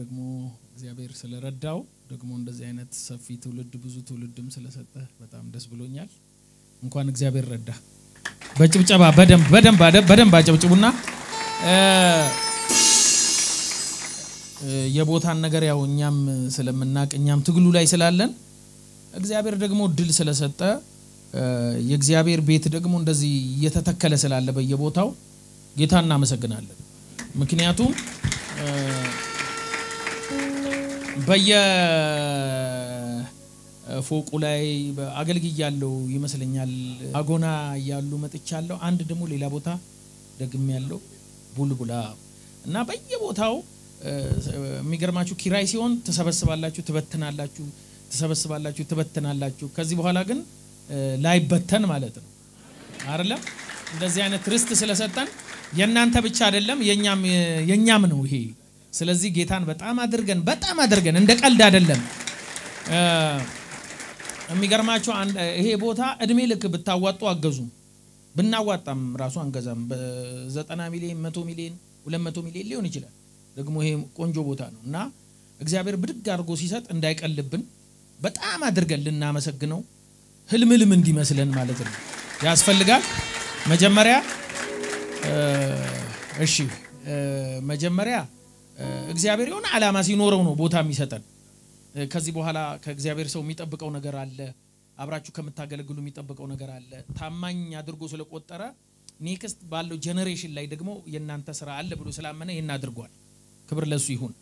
ደግሞ እግዚአብሔር ስለረዳው ደግሞ እንደዚህ አይነት ሰፊ ትውልድ ብዙ ትውልድም ስለሰጠ በጣም ደስ ብሎኛል። እንኳን እግዚአብሔር ረዳ። በጭብጨባ በደንብ በደንብ በደንብ አጨብጭቡና የቦታን ነገር ያው እኛም ስለምናቅ እኛም ትግሉ ላይ ስላለን እግዚአብሔር ደግሞ ድል ስለሰጠ የእግዚአብሔር ቤት ደግሞ እንደዚህ እየተተከለ ስላለ በየቦታው ጌታ እናመሰግናለን። ምክንያቱም በየፎቁ ላይ አገልግያለሁ ይመስለኛል። አጎና ያሉ መጥቻለሁ። አንድ ደግሞ ሌላ ቦታ ደግሜያለሁ፣ ቡልቡላ እና በየቦታው የሚገርማችሁ ኪራይ ሲሆን ተሰበስባላችሁ፣ ትበትናላችሁ፣ ተሰበስባላችሁ፣ ትበትናላችሁ። ከዚህ በኋላ ግን ላይበተን ማለት ነው አይደለም። እንደዚህ አይነት ርስት ስለሰጠን የእናንተ ብቻ አይደለም የኛም ነው ይሄ። ስለዚህ ጌታን በጣም አድርገን በጣም አድርገን እንደ ቀልድ አይደለም። የሚገርማችሁ ይሄ ቦታ እድሜ ልክ ብታዋጡ አገዙም፣ ብናዋጣም ራሱ አንገዛም። በ90 ሚሊዮን፣ 100 ሚሊዮን፣ 200 ሚሊዮን ሊሆን ይችላል። ደግሞ ይሄ ቆንጆ ቦታ ነው እና እግዚአብሔር ብድግ አድርጎ ሲሰጥ እንዳይቀልብን በጣም አድርገን ልናመሰግነው ህልም ህልም እንዲመስለን ማለት ነው ያስፈልጋል። መጀመሪያ እሺ መጀመሪያ እግዚአብሔር የሆነ ዓላማ ሲኖረው ነው ቦታ የሚሰጠን። ከዚህ በኋላ ከእግዚአብሔር ሰው የሚጠብቀው ነገር አለ። አብራችሁ ከምታገለግሉ የሚጠብቀው ነገር አለ። ታማኝ አድርጎ ስለቆጠረ next ባለው generation ላይ ደግሞ የእናንተ ስራ አለ ብሎ ስላመነ ይሄን አድርጓል። ክብር ለሱ ይሁን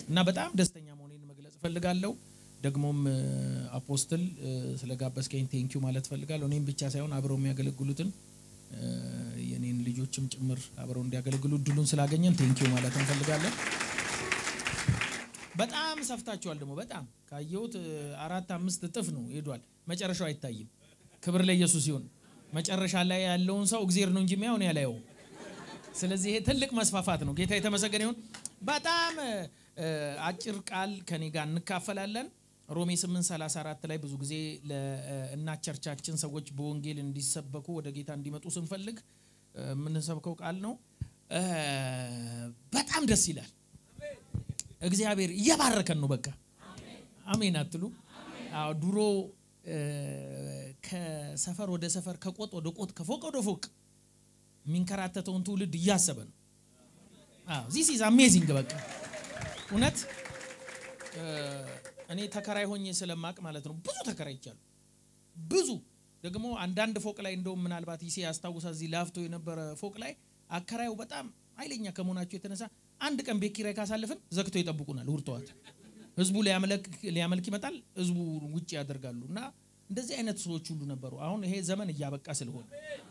እና በጣም ደስተኛ መሆኔን መግለጽ እፈልጋለሁ። ደግሞም apostle ስለጋበዝከኝ thank you ማለት እፈልጋለሁ። እኔም ብቻ ሳይሆን አብረው የሚያገለግሉትን የኔን ልጆችም ጭምር አብረው እንዲያገለግሉ እድሉን ስላገኘን thank you ማለት እንፈልጋለን። በጣም ሰፍታችኋል። ደግሞ በጣም ካየሁት 4-5 እጥፍ ነው ሄዷል። መጨረሻው አይታይም። ክብር ለኢየሱስ ይሁን። መጨረሻ ላይ ያለውን ሰው እግዚአብሔር ነው እንጂ የሚያየው እኔ አላየውም። ስለዚህ ይሄ ትልቅ መስፋፋት ነው። ጌታ የተመሰገነ ይሁን። በጣም አጭር ቃል ከኔ ጋር እንካፈላለን። ሮሜ 8:34 ላይ ብዙ ጊዜ ለእናት ቸርቻችን ሰዎች በወንጌል እንዲሰበኩ ወደ ጌታ እንዲመጡ ስንፈልግ የምንሰብከው ቃል ነው። በጣም ደስ ይላል። እግዚአብሔር እየባረከን ነው። በቃ አሜን አትሉ? አዎ፣ ድሮ ከሰፈር ወደ ሰፈር፣ ከቆጥ ወደ ቆጥ፣ ከፎቅ ወደ ፎቅ የሚንከራተተውን ትውልድ እያሰበ ነው። አዎ፣ this is amazing። በቃ እውነት እኔ ተከራይ ሆኜ ስለማቅ ማለት ነው ብዙ ተከራይቻለሁ። ብዙ ደግሞ አንዳንድ ፎቅ ላይ እንደውም ምናልባት ይሴ ያስታውሳል፣ እዚህ ላፍቶ የነበረ ፎቅ ላይ አከራዩ በጣም ኃይለኛ ከመሆናቸው የተነሳ አንድ ቀን ቤት ኪራይ ካሳለፍን ዘግተው ይጠብቁናል። እሑድ ጠዋት ህዝቡ ሊያመልክ ይመጣል፣ ህዝቡ ውጭ ያደርጋሉ። እና እንደዚህ አይነት ሰዎች ሁሉ ነበሩ። አሁን ይሄ ዘመን እያበቃ ስለሆነ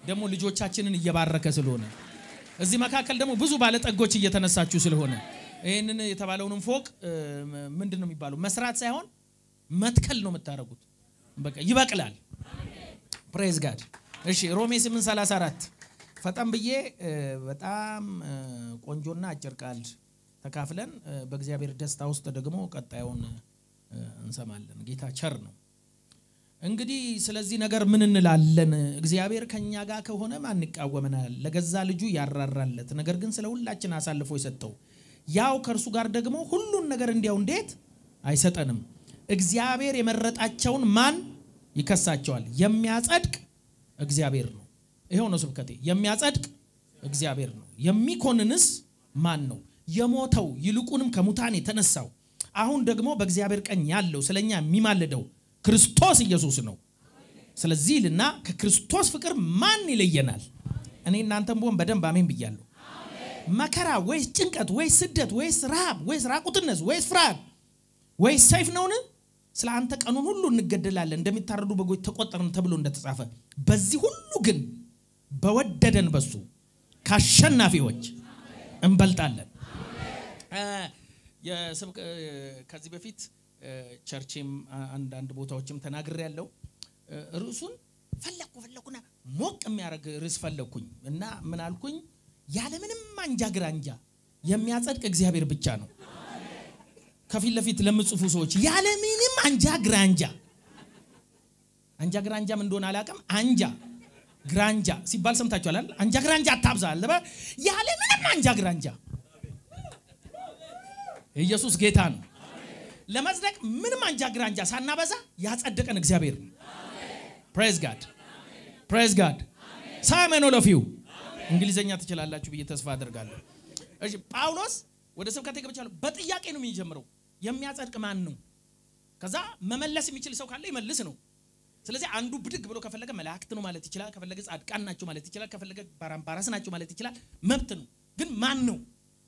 ደግሞ ልጆቻችንን እየባረከ ስለሆነ እዚህ መካከል ደግሞ ብዙ ባለጠጎች እየተነሳችሁ ስለሆነ ይሄንን የተባለውንም ፎቅ ምንድነው የሚባለው መስራት ሳይሆን መትከል ነው የምታረጉት። በቃ ይበቅላል። Praise God። እሺ፣ ሮሜ 8:34 ፈጠን ብዬ በጣም ቆንጆና አጭር ቃል ተካፍለን በእግዚአብሔር ደስታ ውስጥ ደግሞ ቀጣዩን እንሰማለን። ጌታ ቸር ነው። እንግዲህ ስለዚህ ነገር ምን እንላለን? እግዚአብሔር ከኛ ጋር ከሆነ ማን ይቃወመናል? ለገዛ ልጁ ያራራለት ነገር ግን ስለ ሁላችን አሳልፎ የሰጠው ያው ከእርሱ ጋር ደግሞ ሁሉን ነገር እንዲያው እንዴት አይሰጠንም? እግዚአብሔር የመረጣቸውን ማን ይከሳቸዋል? የሚያጸድቅ እግዚአብሔር ነው። ይሄው ነው ስብከቴ። የሚያጸድቅ እግዚአብሔር ነው። የሚኮንንስ ማን ነው? የሞተው ይልቁንም ከሙታን የተነሳው አሁን ደግሞ በእግዚአብሔር ቀኝ ያለው ስለኛ የሚማልደው ክርስቶስ ኢየሱስ ነው። ስለዚህ ልና ከክርስቶስ ፍቅር ማን ይለየናል? እኔ እናንተም ብሆን በደንብ አሜን ብያለሁ። መከራ ወይስ ጭንቀት ወይስ ስደት ወይስ ረሃብ ወይስ ራቁትነት ወይስ ፍርሃት ወይስ ሰይፍ ነውን? ስለ አንተ ቀኑን ሁሉ እንገደላለን፣ እንደሚታረዱ በጎች ተቆጠርን ተብሎ እንደተጻፈ፣ በዚህ ሁሉ ግን በወደደን በሱ ካሸናፊዎች እንበልጣለን። ከዚህ በፊት ቸርቼም አንዳንድ ቦታዎችም ተናግሬያለሁ። ርዕሱን ፈለኩና ሞቅ የሚያደርግ ርዕስ ፈለኩኝ እና ምን አልኩኝ? ያለምንም አንጃ ግራንጃ የሚያጸድቅ እግዚአብሔር ብቻ ነው። ከፊት ለፊት ለምጽፉ ሰዎች ያለምንም አንጃ ግራንጃ፣ አንጃ ግራንጃ ምን እንደሆነ አላውቅም። አንጃ ግራንጃ ሲባል ሰምታችኋል አይደል? አንጃ ግራንጃ አታብዛ አለ። ያለምንም አንጃ ግራንጃ። ኢየሱስ ጌታ ነው። ለመጽደቅ ምንም አንጃ ግራንጃ ሳናበዛ ያጸደቀን እግዚአብሔር ነው። Praise God, praise God. ሳይመን all of you እንግሊዘኛ ትችላላችሁ ብዬ ተስፋ አደርጋለሁ። እሺ ጳውሎስ ወደ ስብከቴ ገብቻለሁ። በጥያቄ ነው የሚጀምረው። የሚያጸድቅ ማን ነው? ከዛ መመለስ የሚችል ሰው ካለ ይመልስ ነው። ስለዚህ አንዱ ብድግ ብሎ ከፈለገ መላእክት ነው ማለት ይችላል፣ ከፈለገ ጻድቃን ናቸው ማለት ይችላል፣ ከፈለገ ባራምባራስ ናቸው ማለት ይችላል። መብት ነው። ግን ማን ነው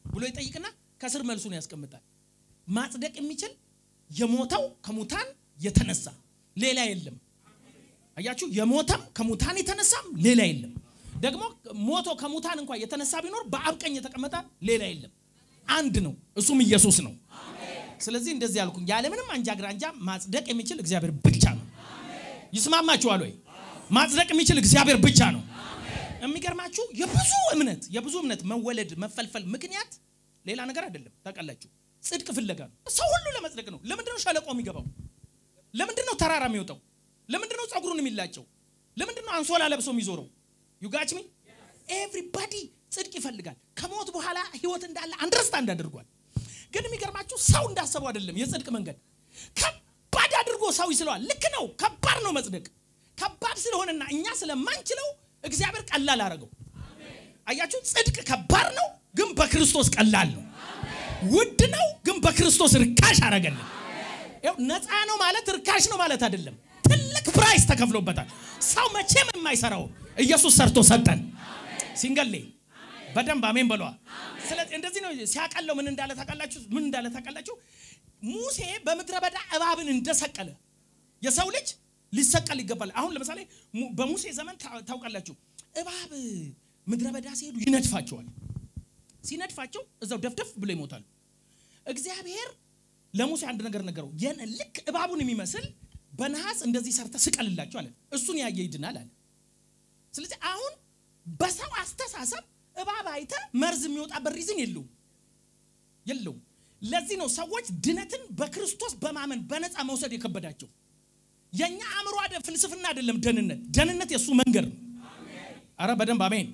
ብሎ ይጠይቅና ከስር መልሱን ያስቀምጣል። ማጽደቅ የሚችል የሞተው ከሙታን የተነሳ ሌላ የለም። አያችሁ፣ የሞተም ከሙታን የተነሳም ሌላ የለም። ደግሞ ሞቶ ከሙታን እንኳን የተነሳ ቢኖር በአብ ቀኝ የተቀመጠ ሌላ የለም። አንድ ነው፣ እሱም ኢየሱስ ነው። ስለዚህ እንደዚህ ያልኩኝ ያለምንም አንጃ ግራንጃ ማጽደቅ የሚችል እግዚአብሔር ብቻ ነው። ይስማማችኋል ወይ? ማጽደቅ የሚችል እግዚአብሔር ብቻ ነው። የሚገርማችሁ የብዙ እምነት መወለድ መፈልፈል ምክንያት ሌላ ነገር አይደለም። ታውቃላችሁ፣ ጽድቅ ፍለጋ ነው። ሰው ሁሉ ለመጽደቅ ነው። ለምንድን ነው ሸለቆ የሚገባው? ለምንድን ነው ተራራ የሚወጣው? ለምንድን ነው ጸጉሩን የሚላጨው? ለምንድን ነው አንሶላ ለብሶ የሚዞረው? You got me? Everybody ጽድቅ ይፈልጋል። ከሞት በኋላ ህይወት እንዳለ understand አድርጓል። ግን የሚገርማችሁ ሰው እንዳሰበው አይደለም። የጽድቅ መንገድ ከባድ አድርጎ ሰው ይስለዋል። ልክ ነው፣ ከባድ ነው መጽደቅ። ከባድ ስለሆነና እኛ ስለማንችለው እግዚአብሔር ቀላል አደረገው። አያችሁ፣ ጽድቅ ከባድ ነው፣ ግን በክርስቶስ ቀላል ነው። ውድ ነው፣ ግን በክርስቶስ ርካሽ አደረገልን። ያው ነፃ ነው ማለት ርካሽ ነው ማለት አይደለም። ትልቅ price ተከፍሎበታል። ሰው መቼም የማይሰራው ኢየሱስ ሰርቶ ሰጠን። ሲንገሌ በደንብ አሜን በለዋ። ስለዚህ እንደዚህ ነው ሲያቀለው። ምን እንዳለ ታውቃላችሁ? ምን እንዳለ ታውቃላችሁ? ሙሴ በምድረ በዳ እባብን እንደሰቀለ የሰው ልጅ ሊሰቀል ይገባል። አሁን ለምሳሌ በሙሴ ዘመን ታውቃላችሁ፣ እባብ ምድረ በዳ ሲሄዱ ይነድፋቸዋል። ሲነድፋቸው እዛው ደፍደፍ ብሎ ይሞታሉ። እግዚአብሔር ለሙሴ አንድ ነገር ነገረው። ልክ እባቡን የሚመስል በነሐስ እንደዚህ ሰርተ ስቀልላቸው አለ። እሱን ያየ ይድናል አለ። ስለዚህ አሁን በሰው አስተሳሰብ እባብ አይተ መርዝ የሚወጣበት reason የለውም። ለዚህ ነው ሰዎች ድነትን በክርስቶስ በማመን በነፃ መውሰድ የከበዳቸው። የኛ አእምሮ ፍልስፍና አይደለም ደህንነት። ደህንነት የሱ መንገድ ነው። አረ በደንብ አሜን።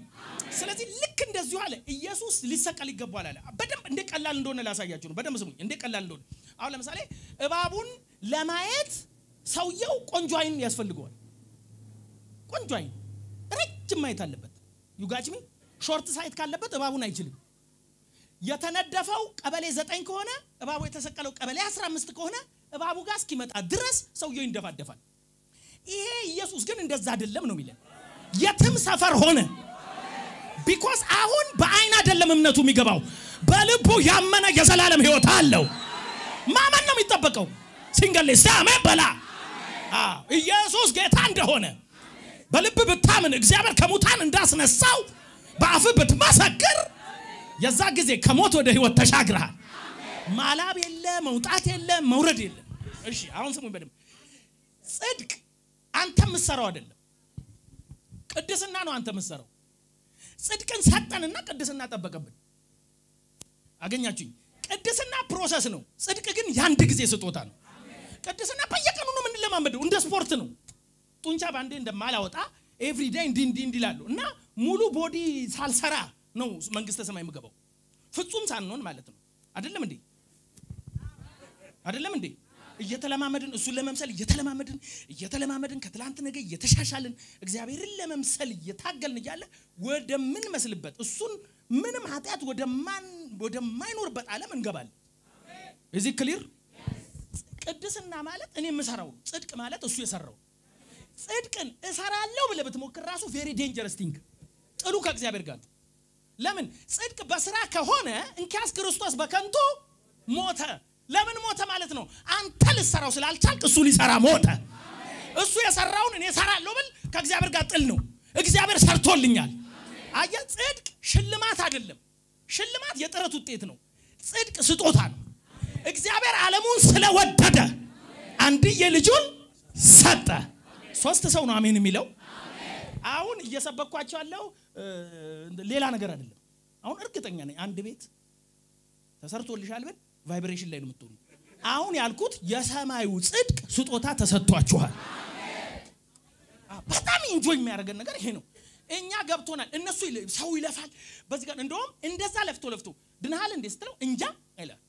ስለዚህ ልክ እንደዚሁ አለ ኢየሱስ ሊሰቀል ይገባል አለ። በደንብ እንደ ቀላል እንደሆነ ላሳያችሁ ነው። በደንብ ስሙኝ፣ እንደ ቀላል እንደሆነ። አሁን ለምሳሌ እባቡን ለማየት ሰውየው ቆንጆ አይን ያስፈልገዋል። ቆንጆ አይን ረጅም ማየት አለበት። You got me? Short sight ካለበት እባቡን አይችልም። የተነደፈው ቀበሌ 9 ከሆነ እባቡ የተሰቀለው ቀበሌ 15 ከሆነ እባቡ ጋር እስኪመጣ ድረስ ሰውየው ይንደፋደፋል። ይሄ ኢየሱስ ግን እንደዛ አይደለም ነው የሚለን። የትም ሰፈር ሆነ because አሁን በአይን አይደለም እምነቱ የሚገባው፣ በልቡ ያመነ የዘላለም ህይወት አለው። ማመን ነው የሚጠበቀው። ሲንገሌ አሜን በላ። ኢየሱስ ጌታ እንደሆነ በልብ ብታምን እግዚአብሔር ከሙታን እንዳስነሳው በአፍ ብትመሰክር የዛ ጊዜ ከሞት ወደ ህይወት ተሻግረሃል። ማላብ የለ፣ መውጣት የለ፣ መውረድ የለ። እሺ አሁን ስሙኝ በደንብ። ጽድቅ አንተ የምትሰራው አይደለም፣ ቅድስና ነው አንተ የምትሰራው። ጽድቅን ሰጠንና ቅድስና ጠበቀብን። አገኛችሁኝ? ቅድስና process ነው። ጽድቅ ግን ያንድ ጊዜ ስጦታ ነው። ቅድስና በየቀኑ ነው የምንለማመደው፣ እንደ ስፖርት ነው። ጡንቻ ባንዴ እንደማላወጣ every day እንዲ እንዲ እንዲ እላለሁ እና ሙሉ body ሳልሰራ ነው መንግስተ ሰማይ የምገባው። ፍጹም ሳንሆን ማለት ነው። አይደለም እንዴ? አይደለም እንዴ? እየተለማመድን እሱን ለመምሰል እየተለማመድን ከትላንት ነገ እየተሻሻልን እግዚአብሔርን ለመምሰል እየታገልን እያለ ወደምንመስልበት እሱን ምንም ኃጢአት ወደማይኖርበት ዓለም እንገባለን። እዚህ clear? ቅድስና ማለት እኔ የምሰራው፣ ጽድቅ ማለት እሱ የሰራው። ጽድቅን እሰራለሁ ብለህ ብትሞክር ራሱ very dangerous thing፣ ጥሉ ከእግዚአብሔር ጋር። ለምን? ጽድቅ በስራ ከሆነ እንኪያስ ክርስቶስ በከንቱ ሞተ። ለምን ሞተ ማለት ነው? አንተ ልትሰራው ስላልቻልክ እሱ ሊሰራ ሞተ። እሱ የሰራውን እኔ እሰራለሁ ብል ከእግዚአብሔር ጋር ጥል ነው። እግዚአብሔር ሰርቶልኛል። አየህ፣ ጽድቅ ሽልማት አይደለም። ሽልማት የጥረት ውጤት ነው። ጽድቅ ስጦታ ነው። እግዚአብሔር ዓለሙን ስለወደደ አንድዬ ልጁን ሰጠ። 3 ሰው ነው አሜን የሚለው። አሁን እየሰበኳቸው ያለው ሌላ ነገር አይደለም። አሁን እርግጠኛ ነኝ አንድ ቤት ተሰርቶልሻል ብል vibration ላይ ነው የምትሆኑ። አሁን ያልኩት የሰማዩ ጽድቅ ስጦታ ተሰጥቷችኋል። በጣም enjoy የሚያደርገን ነገር ይሄ ነው። እኛ ገብቶናል። እነሱ ሰው ይለፋል በዚህ ጋር እንደውም እንደዛ ለፍቶ ለፍቶ ድነሃል እንዴ ስትለው እንጃ አይላል።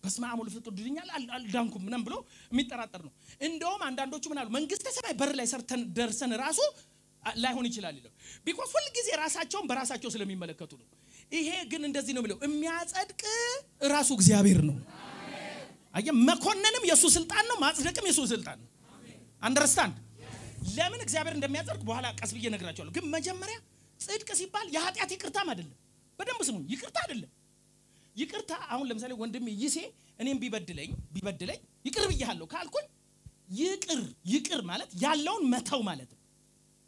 በስመ አብ ወወልድ ወመንፈስ ቅዱስ ድኛል አልዳንኩም ምናምን ብሎ የሚጠራጠር ነው። እንደውም አንዳንዶቹ ምን አሉ? መንግስተ ሰማይ በር ላይ ሰርተን ደርሰን ራሱ ላይሆን ይችላል ይላሉ። Because ሁል ጊዜ ራሳቸውን በራሳቸው ስለሚመለከቱ ነው። ይሄ ግን እንደዚህ ነው የሚለው፣ የሚያጸድቅ ራሱ እግዚአብሔር ነው። አየህ፣ መኮነንም የሱ ስልጣን ነው፣ ማጽደቅም የሱ ስልጣን ነው። Understand? ለምን እግዚአብሔር እንደሚያጸድቅ በኋላ ቀስ ብዬ እነግራቸዋለሁ። ግን መጀመሪያ ጽድቅ ሲባል የኃጢአት ይቅርታም አይደለም። በደንብ ስሙኝ፣ ይቅርታ አይደለም። ይቅርታ አሁን ለምሳሌ ወንድሜ ይሴ እኔም ቢበድለኝ ይቅር ብያለሁ ካልኩኝ ይቅር ማለት ያለውን መተው ማለት ነው።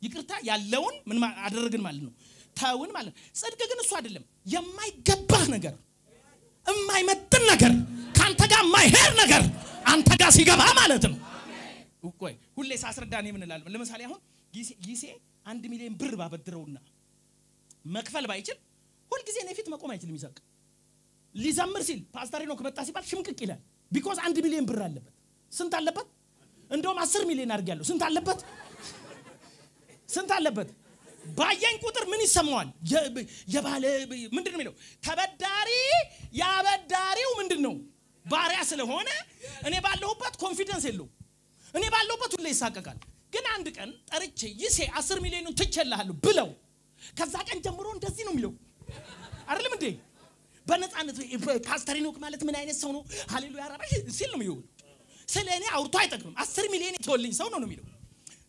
ይቅርታ ያለውን ምን አደረግን ማለት ነው፣ ተውን ማለት ነው። ጽድቅ ግን እሱ አይደለም። የማይገባህ ነገር፣ የማይመጥን ነገር፣ ካንተ ጋር የማይሄድ ነገር አንተ ጋር ሲገባ ማለት ነው። ቆይ ሁሌ ሳስረዳ እኔ ምን እላለሁ? ለምሳሌ አሁን ይሴ 1 ሚሊዮን ብር ባበድረውና መክፈል ባይችል ሁልጊዜ እኔ ፊት መቆም አይችልም። ይሳቅ ሊዘምር ሲል ፓስተር ሄኖክ መጣ ሲባል ሽምቅቅ ይላል። Because 1 ሚሊዮን ብር አለበት። ስንት አለበት? እንደውም 10 ሚሊዮን አድርጌያለሁ። ስንት አለበት? ስንት አለበት? ባየኝ ቁጥር ምን ይሰማዋል? የባለ ምንድነው የሚለው? ተበዳሪ ያበዳሪው ምንድነው? ባሪያ ስለሆነ እኔ ባለሁበት confidence የለውም። እኔ ባለሁበት ሁሌ ይሳቀቃል። ግን አንድ ቀን ጠርቼ ይሴ 10 ሚሊዮኑን ትቼልሃለሁ ብለው ከዛ ቀን ጀምሮ እንደዚህ ነው የሚለው። አይደለም እንዴ? በነፃነት ፓስተር ሄኖክ ማለት ምን አይነት ሰው ነው? ሃሌሉያ ራባሽ ሲል ነው የሚውለው። ስለ እኔ አውርቶ አይጠቅምም። 10 ሚሊዮን የተወልኝ ሰው ነው የሚለው።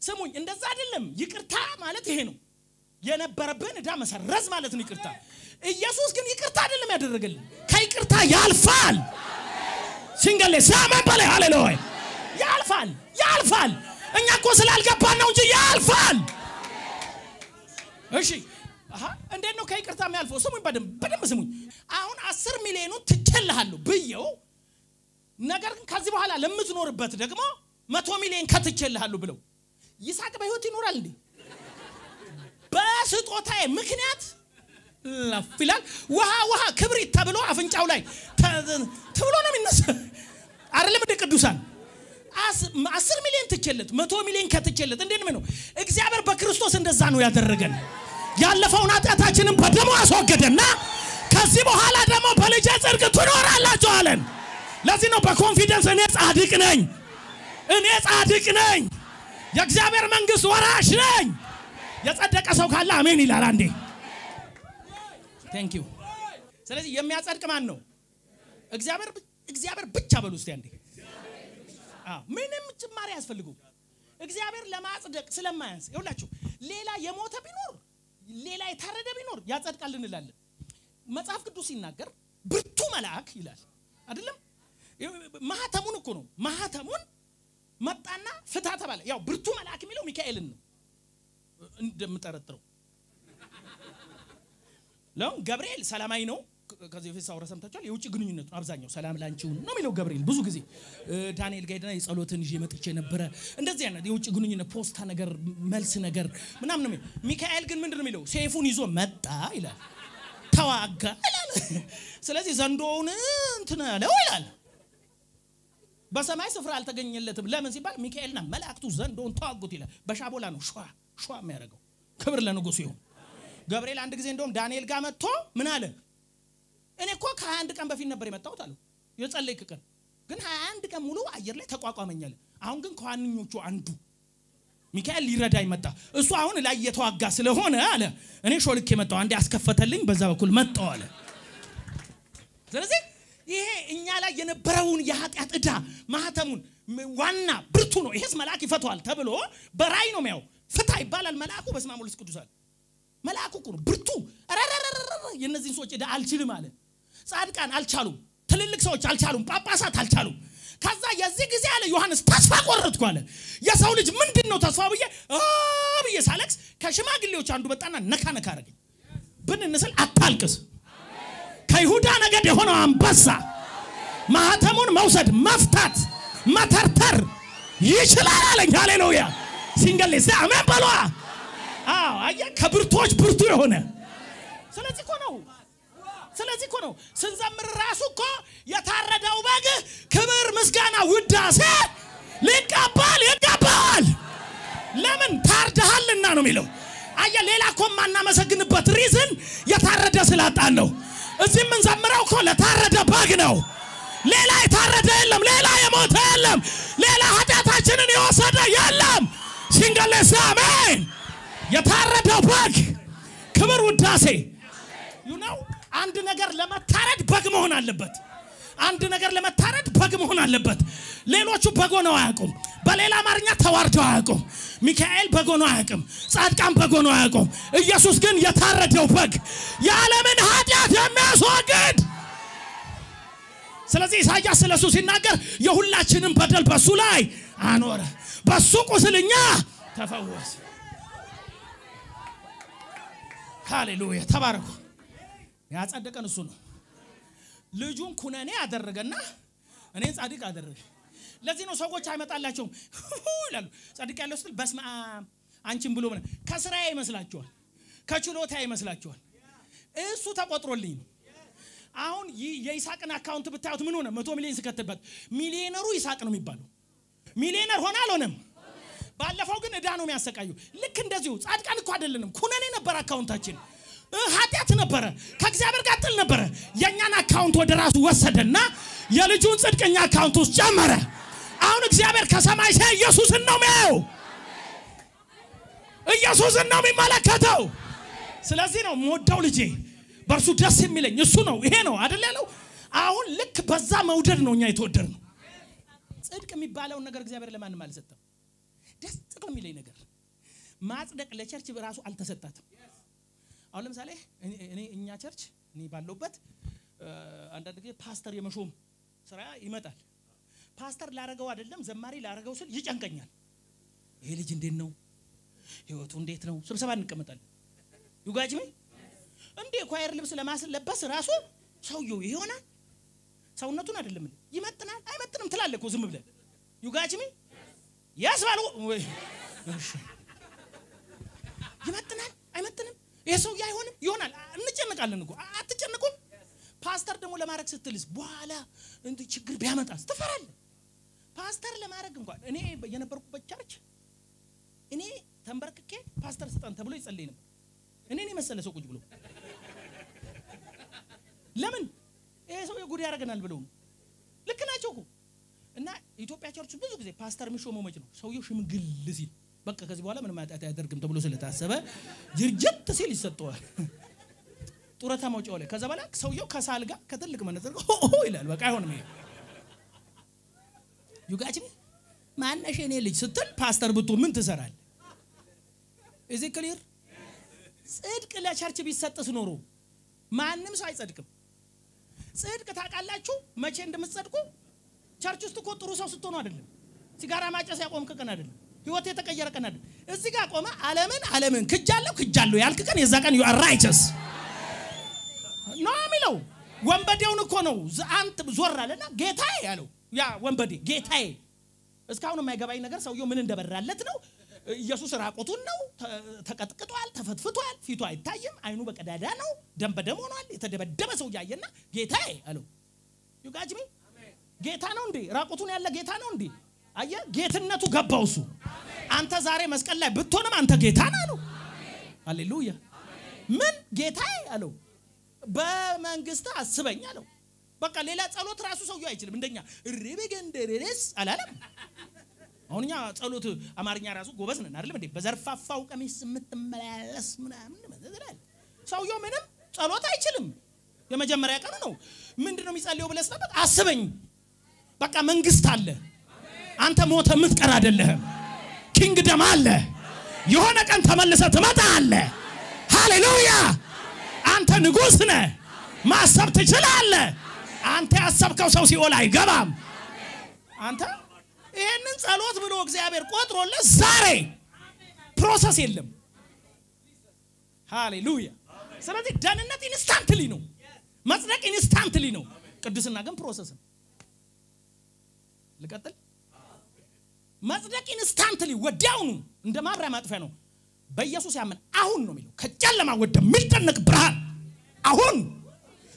ስሙኝ፣ እንደዛ አይደለም። ይቅርታ ማለት ይሄ ነው። የነበረብን ዕዳ መሰረዝ ማለት ነው ይቅርታ። ኢየሱስ ግን ይቅርታ አይደለም ያደረገልን፣ ከይቅርታ ያልፋል። ሲንገሌ ሳመን በላይ ሃሌሉያ። ያልፋል፣ ያልፋል። እኛ እኮ ስላልገባን ነው እንጂ ያልፋል። እሺ እንዴት ነው ከይቅርታ የሚያልፈው? ስሙኝ በደንብ ስሙኝ። አሁን 10 ሚሊዮኑን ትቼልሃለሁ ብየው፣ ነገር ግን ከዚህ በኋላ ለምትኖርበት ደግሞ 100 ሚሊዮን ከትቼልሃለሁ ብለው ይስሐቅ በህይወት ይኖራል እንዴ? በስጦታዬ ምክንያት ላፍ ይላል። ውሃ ክብሪት ተብሎ አፍንጫው ላይ ተብሎ ነው የሚነሳ። አይደለም እንደ ቅዱሳን 10 ሚሊዮን ትቼለት 100 ሚሊዮን ከትቼለት እንዴት ነው? እግዚአብሔር በክርስቶስ እንደዛ ነው ያደረገን። ያለፈውን ኃጢአታችንን በደሙ አስወገደና ከዚህ በኋላ ደግሞ በልጄ ጽድቅ ትኖራላችሁ አለን። ለዚህ ነው በ confidence እኔ ጻድቅ ነኝ፣ እኔ ጻድቅ ነኝ፣ የእግዚአብሔር መንግስት ወራሽ ነኝ። የጸደቀ ሰው ካለ አሜን ይላል አንዴ። Thank you። ስለዚህ የሚያጸድቅ ማን ነው? እግዚአብሔር ብቻ በሉ እስቲ አንዴ። አዎ፣ ምንም ጭማሪ አያስፈልገውም። እግዚአብሔር ለማጽደቅ ስለማያንስ ይኸውላችሁ፣ ሌላ የሞተ ቢኖር ሌላ የታረደ ቢኖር ያጸድቃል እንላለን። መጽሐፍ ቅዱስ ሲናገር ብርቱ መልአክ ይላል አይደለም? ማህተሙን እኮ ነው። ማህተሙን መጣና ፍታ ተባለ። ያው ብርቱ መልአክ የሚለው ሚካኤልን ነው እንደምጠረጥረው። ለምን ገብርኤል ሰላማዊ ነው። ከዚህ በፊት ሳወራ ሰምታችኋል። የውጭ ግንኙነት ነው አብዛኛው ሰላም ላንቺው ነው የሚለው ገብርኤል ብዙ ጊዜ። ዳንኤል ጋር ሄደና የጸሎትን ይዤ መጥቼ ነበረ። እንደዚህ አይነት የውጭ ግንኙነት ፖስታ ነገር መልስ ነገር ምናምን ነው። ሚካኤል ግን ምንድነው የሚለው? ሰይፉን ይዞ መጣ ይላል፣ ተዋጋ ይላል። ስለዚህ ዘንዶውን እንትን አለው ይላል። በሰማይ ስፍራ አልተገኘለትም። ለምን ሲባል ሚካኤልና መላእክቱ ዘንዶውን ተዋጉት ይላል። በሻቦላ ነው ሿ ሿ የሚያደርገው። ክብር ለንጉሱ ይሁን። ገብርኤል አንድ ጊዜ እንደውም ዳንኤል ጋር መጥቶ ምን አለ? እኔ እኮ ከ21 ቀን በፊት ነበር የመጣሁት አለው። የጸለይክ ቀን ግን 21 ቀን ሙሉ አየር ላይ ተቋቋመኛል። አሁን ግን ከዋነኞቹ አንዱ ሚካኤል ሊረዳኝ መጣ። እሱ አሁን ላይ እየተዋጋ ስለሆነ አለ እኔ ሾልኬ መጣሁ። አንዴ አስከፈተልኝ፣ በዛ በኩል መጣሁ አለ። ስለዚህ ይሄ እኛ ላይ የነበረውን የኃጢአት ዕዳ ማህተሙን ዋና ብርቱ ነው፣ ይሄስ መልአክ ይፈታዋል ተብሎ በራእይ ነው የሚያው። ፍታ ይባላል መልአኩ። በስመ አብ ወወልድ ቅዱስ አለ። መልአኩ እኮ ነው ብርቱ። አራራራራ የነዚህን ሰዎች ዕዳ አልችልም አለ። ጻድቃን አልቻሉም፣ ትልልቅ ሰዎች አልቻሉም፣ ጳጳሳት አልቻሉም። ከዛ የዚህ ጊዜ አለ ዮሐንስ ተስፋ ቆረጥኩ አለ። የሰው ልጅ ምንድነው ተስፋ ብዬ ብዬ ሳለቅስ ከሽማግሌዎች አንዱ መጣና ነካ ነካ አደረገኝ። ብንንስል አታልቅስ፣ ከይሁዳ ነገድ የሆነው አንበሳ ማህተሙን መውሰድ መፍታት መተርተር ይችላል አለኝ። ሃሌሉያ ሲንገል አሜን በሏ። አዎ አየህ፣ ከብርቶች ብርቱ የሆነ ስለዚህ እኮ ነው ስንዘምር ራሱ እኮ የታረደው በግ ክብር ምስጋና ውዳሴ ሊቀበል ይገባዋል። ለምን ታርደሃልና ነው የሚለው። አየህ፣ ሌላ እኮ የማናመሰግንበት reason የታረደ ስላጣን ነው። እዚህ የምንዘምረው እኮ ለታረደ በግ ነው። ሌላ የታረደ የለም። ሌላ የሞተ የለም። ሌላ ኃጢአታችንን የወሰደ የለም። ሲንገለስ አሜን። የታረደው በግ ክብር ውዳሴ። You know አንድ ነገር ለመታረድ በግ መሆን አለበት። አንድ ነገር ለመታረድ በግ መሆን አለበት። ሌሎቹ በግ ሆነው አያውቁም። በሌላ አማርኛ ተዋርደው አያውቁም። ሚካኤል በግ ሆኖ አያውቅም። ጻድቃን በግ ሆኖ አያውቁም። ኢየሱስ ግን የታረደው በግ የዓለምን ኃጢአት የሚያስወግድ። ስለዚህ ኢሳይያስ ስለሱ ሲናገር የሁላችንም በደል በሱ ላይ አኖረ፣ በሱ ቁስል እኛ ተፈወስ። ሃሌሉያ ተባረኩ። ያጸደቀን እሱ ነው። ልጁን ኩነኔ አደረገና እኔን ጻድቅ አደረገ። ለዚህ ነው ሰዎች አይመጣላቸውም ይላሉ። ጻድቅ ያለው ስትል በስመ አብ አንቺን ብሎ ምን ከስራዬ ይመስላችኋል፣ ከችሎታ ይመስላችኋል። እሱ ተቆጥሮልኝ ነው። አሁን የይስሐቅን account ብታዩት ምን ሆነ? 100 ሚሊዮን ስከትበት ሚሊዮነሩ ይስሐቅ ነው የሚባለው። ሚሊዮነር ሆነ አልሆነም? ባለፈው ግን እዳ ነው የሚያሰቃዩ። ልክ እንደዚሁ ጻድቃን እኮ አይደለንም። ኩነኔ ነበር account ኣችን፣ ኃጢአት ነበረ፣ ከእግዚአብሔር ጋር ጥል ነበረ። የእኛን account ወደ ራሱ ወሰደና የልጁን ጽድቅ እኛ account ውስጥ ጨመረ። አሁን እግዚአብሔር ከሰማይ ሲያይ ኢየሱስን ነው የሚያየው፣ ኢየሱስን ነው የሚመለከተው። ስለዚህ ነው የምወደው ልጄ በእርሱ ደስ የሚለኝ እሱ ነው፣ ይሄ ነው አይደል ያለው። አሁን ልክ በዛ መውደድ ነው እኛ የተወደድነው። ጽድቅ የሚባለውን ነገር እግዚአብሔር ለማንም አልሰጠም። ደስ የሚለኝ ነገር ማጽደቅ ለ church ራሱ አልተሰጣትም። አሁን ለምሳሌ እኔ እኛ church እኔ ባለሁበት አንዳንድ ጊዜ ፓስተር የመሾም ስራ ይመጣል። ፓስተር ላረገው አይደለም ዘማሪ ላረገው ስል ይጨንቀኛል። ይሄ ልጅ እንዴት ነው ህይወቱ እንዴት ነው? ስብሰባ እንቀመጣለን። You got me እንዴ choir ልብስ ለማስለበስ ራሱ ሰውየው ይሆናል ሰውነቱን አይደለም ይመጥናል አይመጥንም ትላለህ እኮ ዝም ብለህ። You got me ያስባሉ ወይ እሺ ይመጥናል አይመጥንም ይሄ ሰውዬ አይሆንም ይሆናል እንጨነቃለን እኮ። አትጨነቁም? ፓስተር ደግሞ ለማድረግ ስትልስ በኋላ እንት ችግር ቢያመጣስ ትፈራለህ። ፓስተር ለማድረግ እንኳን እኔ የነበርኩበት church እኔ ተንበርክኬ ፓስተር ስጠን ተብሎ ይጸልይ ነበር። እኔን የመሰለ ሰው ቁጭ ብሎ ለምን ይሄ ሰው ጉድ ያደርገናል ብለው ነው። ልክ ናቸው እኮ። እና ኢትዮጵያ church ብዙ ጊዜ ፓስተር የሚሾመው መቼ ነው? ሰውየው ሽምግል ሲል በቃ ከዚህ በኋላ ምንም ኃጢአት አያደርግም ተብሎ ስለታሰበ ጅርጅት ሲል ይሰጠዋል ጡረታ መውጫው ላይ። ከዛ በኋላ ሰውየው ከሳል ጋር ከትልቅ መነጽር ጋር ሆ ይላል። በቃ አይሆንም ይሄ። You got me ማነሽ የኔ ልጅ ስትል ፓስተር ብትሆን ምን ትሰራለህ? Is it clear? ጽድቅ ለ church ቢሰጥስ ኖሮ ማንም ሰው አይጸድቅም። ጽድቅ ታውቃላችሁ መቼ እንደምትጸድቁ? church ውስጥ እኮ ጥሩ ሰው ስትሆኑ አይደለም። ሲጋራ ማጨስ ያቆምክ ቀን አይደለም። ህይወት የተቀየረ ቀን አይደለም። እዚህ ጋር ቆመ ዓለምን ዓለምን ክጃለሁ ክጃለሁ ያልክ ቀን የዛ ቀን you are righteous ነው የሚለው። ወንበዴውን እኮ ነው አንተ ዞር አለና ጌታዬ ያለው ያ ወንበዴ ጌታዬ። እስካሁን የማይገባኝ ነገር ሰውየው ምን እንደበራለት ነው። ኢየሱስ ራቁቱን ነው፣ ተቀጥቅጧል፣ ተፈትፍቷል፣ ፊቱ አይታይም፣ አይኑ በቀዳዳ ነው፣ ደም በደም ሆኗል። የተደበደበ ሰው ያየና ጌታዬ አለው። You got me ጌታ ነው እንዴ? ራቁቱን ያለ ጌታ ነው እንዴ? አየህ፣ ጌትነቱ ገባው እሱ። አንተ ዛሬ መስቀል ላይ ብትሆንም አንተ ጌታ ነህ አለው። ሃሌሉያ። ምን ጌታዬ አለው። በመንግስት አስበኝ አለው። በቃ ሌላ ጸሎት ራሱ ሰውየው አይችልም። እንደኛ ሪበገንደሬስ አላለም። አሁን እኛ ጸሎት አማርኛ ራሱ ጎበዝ ነን አይደለም እንዴ? በዘርፋፋው ቀሚስ የምትመላለስ ምናምን ይላል። ሰውየው ምንም ጸሎት አይችልም። የመጀመሪያ ቀኑ ነው። ምንድነው የሚጸልየው ብለህ ስትጠይቅ አስበኝ፣ በቃ መንግስት አለ። አንተ ሞተ የምትቀር አይደለህም። ኪንግደም አለ። የሆነ ቀን ተመልሰህ ትመጣለህ። ሃሌሉያ። አንተ ንጉስ ነህ። ማሰብ ትችላለህ። አንተ ያሰብከው ሰው ሲኦል አይገባም። አንተ ይሄንን ጸሎት ብሎ እግዚአብሔር ቆጥሮልህ ዛሬ process የለም። ሃሌሉያ። ስለዚህ ደህንነት instantly ነው። መጽደቅ instantly ነው። ቅድስና ግን process ነው። ልቀጥል። መጽደቅ instantly ወዲያውኑ እንደ ማብሪያ ማጥፊያ ነው። በኢየሱስ ያመን አሁን ነው የሚለው። ከጨለማ ወደሚደነቅ ብርሃን አሁን፣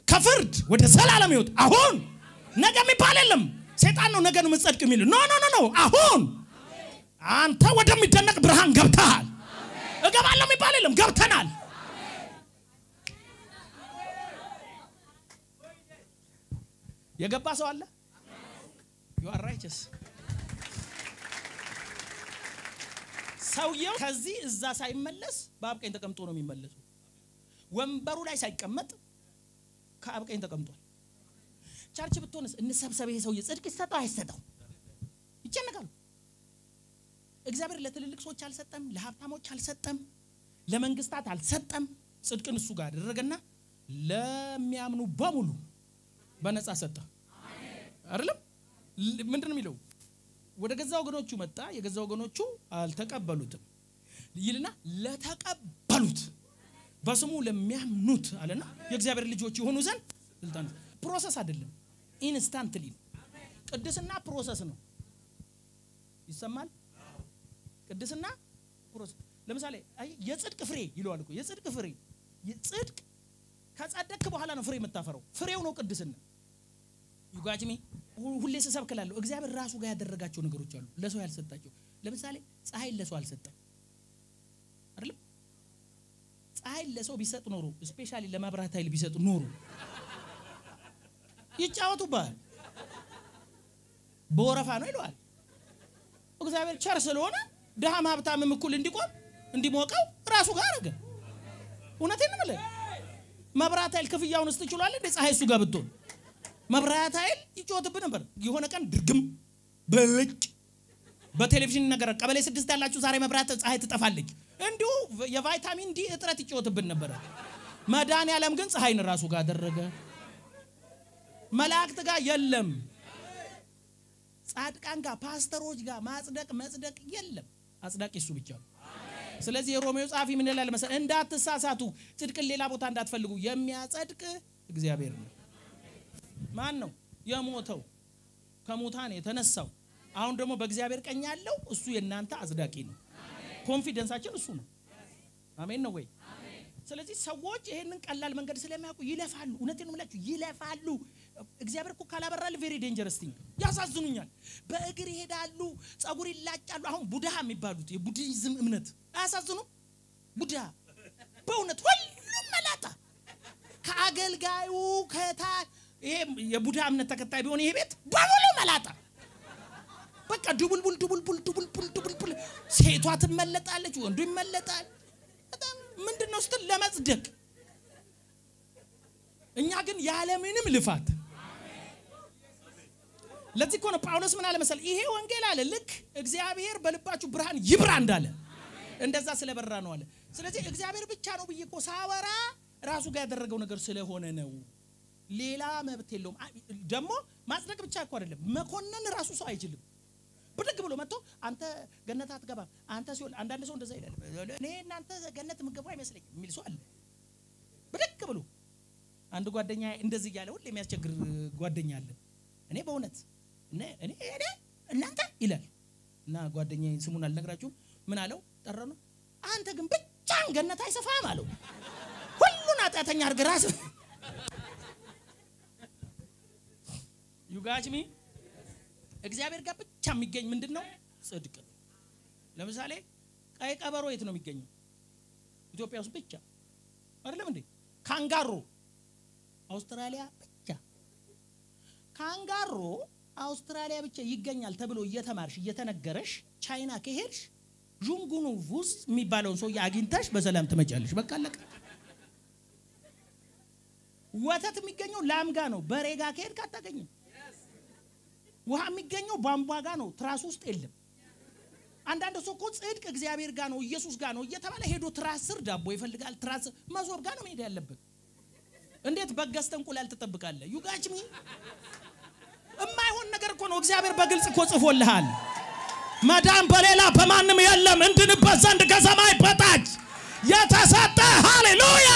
ከፍርድ ወደ ዘላለም ሕይወት አሁን። ነገ የሚባል የለም። ሰይጣን ነው ነገ ነው የምትጸድቅ የሚል። No no no no፣ አሁን አንተ ወደሚደነቅ ብርሃን ገብተሃል። እገባለሁ የሚባል የለም፣ ገብተናል። የገባ ሰው አለ? You are righteous። ሰውየው ከዚህ እዛ ሳይመለስ በአብ ቀኝ ተቀምጦ ነው የሚመለሰው። ወንበሩ ላይ ሳይቀመጥ ከአብ ቀኝ ተቀምጧል። Church ብትሆንስ እንሰብሰብ፣ ይሄ ሰውዬ ጽድቅ ይሰጠው አይሰጠው ይጨነቃሉ። እግዚአብሔር ለትልልቅ ሰዎች አልሰጠም፣ ለሀብታሞች አልሰጠም፣ ለመንግስታት አልሰጠም። ጽድቅን እሱ ጋር አደረገና ለሚያምኑ በሙሉ በነፃ ሰጠ። አይደለም ምንድነው የሚለው? ወደ ገዛ ወገኖቹ መጣ፣ የገዛ ወገኖቹ አልተቀበሉትም ይልና ለተቀበሉት በስሙ ለሚያምኑት አለና የእግዚአብሔር ልጆች የሆኑ ዘንድ ስልጣን። Process አይደለም፣ instantly። ቅድስና process ነው። ይሰማል? ቅድስና process። ለምሳሌ የጽድቅ ፍሬ ይለዋል እኮ። የጽድቅ ፍሬ፣ ጽድቅ ከጸደቅክ በኋላ ነው ፍሬ የምታፈራው። ፍሬው ነው ቅድስና። You got me? ሁሌ ስሰብክ እላለሁ፣ እግዚአብሔር ራሱ ጋር ያደረጋቸው ነገሮች አሉ ለሰው ያልሰጣቸው። ለምሳሌ ፀሐይን ለሰው አልሰጠም አይደለም? ፀሐይን ለሰው ቢሰጥ ኖሮ፣ specially ለመብራት ኃይል ቢሰጥ ኖሮ ይጫወቱብሃል። በወረፋ ነው ይለዋል። እግዚአብሔር ቸር ስለሆነ ድሃም ሀብታምም እኩል እንዲቆም እንዲሞቀው ራሱ ጋር አደረገ። እውነቴን ነው የምልህ። መብራት ኃይል ክፍያውን ስትችሏል እንደ ፀሐይ እሱ ጋር ብትሆን መብራት ኃይል ይጮትብህ ነበር። የሆነ ቀን ድርግም ብልጭ በቴሌቪዥን ነገር ቀበሌ 6 ያላችሁ ዛሬ መብራት ፀሐይ ትጠፋለች። እንዲሁ የቫይታሚን ዲ እጥረት ይጮትብን ነበር። መድኃኒዓለም ግን ፀሐይን ራሱ ጋር አደረገ። መላእክት ጋር የለም፣ ጻድቃን ጋር፣ ፓስተሮች ጋር ማጽደቅ መጽደቅ የለም። አጽዳቂ እሱ ብቻ ነው። ስለዚህ የሮሜው ጸሐፊ ምን ይላል መሰለህ? እንዳትሳሳቱ፣ ጽድቅን ሌላ ቦታ እንዳትፈልጉ፣ የሚያጸድቅ እግዚአብሔር ነው። ማን ነው የሞተው? ከሙታን የተነሳው፣ አሁን ደግሞ በእግዚአብሔር ቀኝ ያለው እሱ የእናንተ አጽዳቂ ነው። Confidence ኣችን እሱ ነው። አሜን ነው ወይ? ስለዚህ ሰዎች ይሄንን ቀላል መንገድ ስለሚያውቁ ይለፋሉ። እውነቴን ነው የምላችሁ፣ ይለፋሉ። እግዚአብሔር እኮ ካላበራል very dangerous thing። ያሳዝኑኛል። በእግር ይሄዳሉ፣ ጸጉር ይላጫሉ። አሁን ቡድሃ የሚባሉት የቡዲዝም እምነት አያሳዝኑም? ቡድሃ በእውነት ሁሉም መላጣ ከአገልጋዩ ከታ ይሄ የቡድሃ እምነት ተከታይ ቢሆን ይሄ ቤት በሙሉ መላጣ። በቃ ድቡልቡል ድቡልቡል ድቡልቡል ድቡልቡል። ሴቷ ትመለጣለች፣ ወንዱ ይመለጣል። በጣም ምንድነው ስትል ለመጽደቅ። እኛ ግን ያለምንም ልፋት። ለዚህ እኮ ነው ጳውሎስ ምን አለ መሰለህ? ይሄ ወንጌል አለ ልክ እግዚአብሔር በልባችሁ ብርሃን ይብራ እንዳለ እንደዛ ስለበራ ነው አለ። ስለዚህ እግዚአብሔር ብቻ ነው ብዬ እኮ ሳወራ ራሱ ጋር ያደረገው ነገር ስለሆነ ነው። ሌላ መብት የለውም። ደግሞ ማጽደቅ ብቻ እኮ አይደለም፣ መኮነን ራሱ ሰው አይችልም። ብድግ ብሎ መጥቶ አንተ ገነት አትገባም፣ አንተ ሲሆን አንዳንድ ሰው እንደዛ ይላል። እኔ እናንተ ገነት የምገቡ አይመስለኝም የሚል ሰው አለ። ብድግ ብሎ አንድ ጓደኛ እንደዚህ እያለ ሁሌ የሚያስቸግር ጓደኛ አለ። እኔ በእውነት እኔ እኔ እናንተ ይላል። እና ጓደኛዬ ስሙን አልነግራችሁም። ምን አለው? ጠራው። አንተ ግን ብቻህን ገነት አይሰፋም አለው። ሁሉን ኃጢአተኛ አድርገህ ራስህ። You got me? እግዚአብሔር ጋር ብቻ የሚገኝ ምንድነው? ጽድቅ ነው። ለምሳሌ ቀይ ቀበሮ የት ነው የሚገኘው? ኢትዮጵያ ውስጥ ብቻ አይደለም እንዴ? ካንጋሮ አውስትራሊያ ብቻ። ካንጋሮ አውስትራሊያ ብቻ ይገኛል ተብሎ እየተማርሽ እየተነገረሽ ቻይና ከሄድሽ ዡንጉኑ ቡስ የሚባለውን ሰውዬ አግኝተሽ በሰላም ትመጫለሽ። በቃ አለቀ። ወተት የሚገኘው ላም ጋ ነው። በሬ ጋ ከሄድክ አታገኝም። ውሃ የሚገኘው ቧንቧ ጋ ነው፣ ትራስ ውስጥ የለም። አንዳንድ ሰው እኮ ጽድቅ እግዚአብሔር ጋ ነው፣ ኢየሱስ ጋ ነው እየተባለ ሄዶ ትራስ ስር ዳቦ ይፈልጋል። ትራስ መሶብ ጋ ነው መሄድ ያለበት። እንዴት በግ ገዝተህ እንቁላል ትጠብቃለህ? You got me? የማይሆን ነገር እኮ ነው። እግዚአብሔር በግልጽ እኮ ጽፎልሃል። መዳን በሌላ በማንም የለም፣ እንድንበት ዘንድ ከሰማይ በታች የተሰጠ። ሃሌሉያ።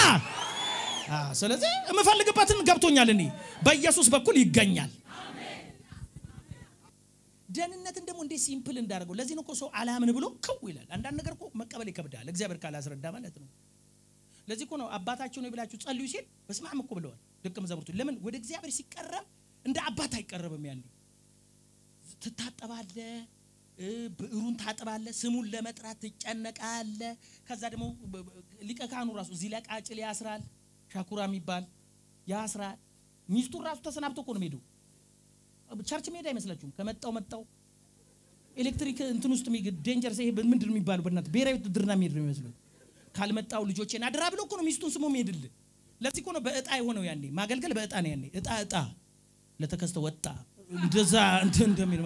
ስለዚህ የምፈልግበትን ገብቶኛል። እኔ በኢየሱስ በኩል ይገኛል። ደህንነትን ደግሞ እንዴት simple እንዳደረገው። ለዚህ ነው እኮ ሰው አላምን ብሎ ክው ይላል። አንዳንድ ነገር እኮ መቀበል ይከብዳል፣ እግዚአብሔር ካላስረዳ ማለት ነው። ለዚህ እኮ ነው አባታችሁ ነው ብላችሁ ጸልዩ ሲል በስመ አብ እኮ ብለዋል ደቀ መዛሙርቱ። ለምን ወደ እግዚአብሔር ሲቀረብ እንደ አባት አይቀረብም። ያኔ ትታጠባለህ፣ ብዕሩን ታጥባለህ፣ ስሙን ለመጥራት ትጨነቃለህ። ከዛ ደግሞ ሊቀ ካህኑ ራሱ እዚህ ላይ ቃጭል ያስራል፣ ሻኩራ የሚባል ያስራል። ሚስቱን ራሱ ተሰናብቶ እኮ ነው የሚሄደው። church መሄድ አይመስላችሁም? ከመጣው መጣው ኤሌክትሪክ እንትን ውስጥ danger ይሄ ምንድን ነው የሚባለው? በእናትህ ብሔራዊ ውትድርና የሚሄድ ነው የሚመስለው። ካልመጣው ልጆቼን አድራ ብሎ እኮ ነው ሚስቱን ስሞ የሚሄድልህ። ለዚህ እኮ ነው በእጣ የሆነው ያኔ ማገልገል በእጣ ነው ያኔ እጣ እጣ ለተከስተ ወጣ እንደዛ እንትን እንደሚል